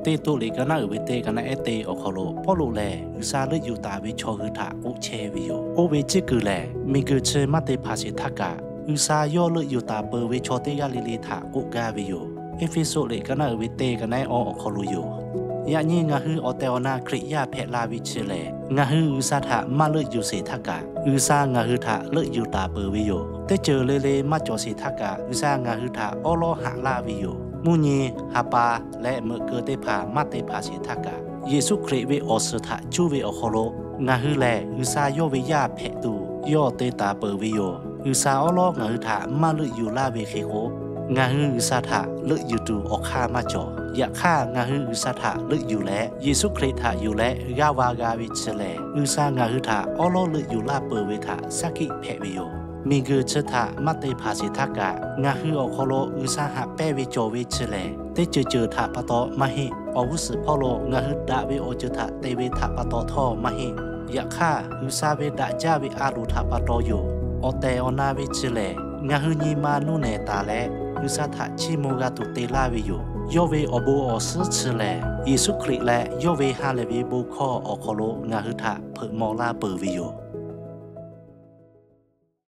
Teˇ Toˆ liꞈ ka naˉ uiˍ ve teˇ ka naˉ ehˉ teˇ awˬ hk'aw lo Pawˇluꞈ lehˬ, G'uiˬsha leuˆ yuˬ taˍ ve chaw hui htaꞈ k'oˆ chehˇ ve yoˬ. Oˇ ve ciˇ kuiˬ lehˬ, miˬguiˬ chi maˇ te hpanˍ sheˍ htaˇ kaꞈ, G'uiˬsha yawˇ leuˆ yuˬ taˍ peuˬ ve chaw teˇ g'aˇ le le htaꞈ k'oˆ gaˇ ve yoˬ. Eˇfeˇsuꞈ liꞈ ka naˉ uiˍ ve teˇ ka naˉ ehˉ awˬ hk'aw lo yoˬ. Yaꞈ nyi ngaˬ hui awˬ tehˬ awˬ na Hkriꞈ yaˇ hpehꞈ la ve chi lehˬ, ngaˬ hui G'uiˬsha htaꞈ maˇ leuˆ yuˬ sheˍ htaˇ kaꞈ, G'uiˬsha ngaˬ hui htaꞈ leuˆ yuˬ taˍ peuˬ ve yoˬ. Teˇ ceuˬ le le maˇ cawˬ sheˍ htaˇ kaꞈ, G'uiˬsha ngaˬ hui htaꞈ awˉ lawˉ haꞈ laˇ ve yoˬ. Mvuhˇ nyi, ha pa, leh meuꞈ keu teˇ hpaˍ maˇ te hpanˍ sheˍ htaˇ kaꞈ, Yeˍsuˆ Hkriꞈ ve awˬ suhˍ htaꞈ cuˇ ve awˬ hk'aw lo ngaˬ hui lehˬ G'uiˬsha yawˇ ve yaˇ hpehꞈ tuˬ yawˇ te taˍ peuˬ ve yoˬ. G'uiˬsha awˉ lawˉ ngaˬ hui htaꞈ maˇ leuˆ yuˬ laˇ ve hk'e k'o, ngaˬ hui G'uiˬsha htaꞈ leuˆ yuˬ tuˬ awˬ hk'aˇ maˇ cawˬ. Yaꞈ hk'aˇ, ngaˬ hui G'uiˬsha htaꞈ leuˆ yuˬ leh, Yeˍsuˆ Hkriꞈ htaꞈ yuˬ leh g'aˇ va g'a ve chi lehˬ, G'uiˬsha ngaˬ hui htaꞈ awˉ lawˉ leuˆ yuˬ laˇ peuˬ ve htaꞈ shaˉ hkiˆ hpehꞈ ve yoˬ. Miˬguiˬ chi htaꞈ maˇ te hpanˍ sheˍ htaˇ kaꞈ, ngaˬ hui awˬ hk'aw lo G'uiˬsha haꞈ pehnˇ ve cawˬ ve chi lehˬ, teˇ ceuˬ ceuˬ htaꞈ pa taw maˇ heˆ. Awˬ g'uˇ suhˍ hpawˇ lo ngaˬ hui daꞈ ve awˬ ceuˬ htaꞈ te ve htaꞈ pa taw htawˇ maˇ heˆ. Yaꞈ hk'aˇ, G'uiˬsha ve daꞈ jaˇ ve a loˍ htaꞈ pa taw yoˬ. Awˬ tehˬ awˬ na ve chi lehˬ, ngaˬ hui nyi ma nuˇ nehˬ taˍ leh, G'uiˬsha htaꞈ chiˇ mvuh g'a tuˬ te laˇ ve yoˬ. Yawˇ ve awˬ bon awˬ suhˉ chi lehˬ, Yeˍsuˆ Hkriꞈ leh yawˇ ve ha lehˬ ve bon hkawˇ awˬ hk'aw lo ngaˬ hui htaꞈ hpeuꞈ maw laˇ peuˬ ve yoˬ.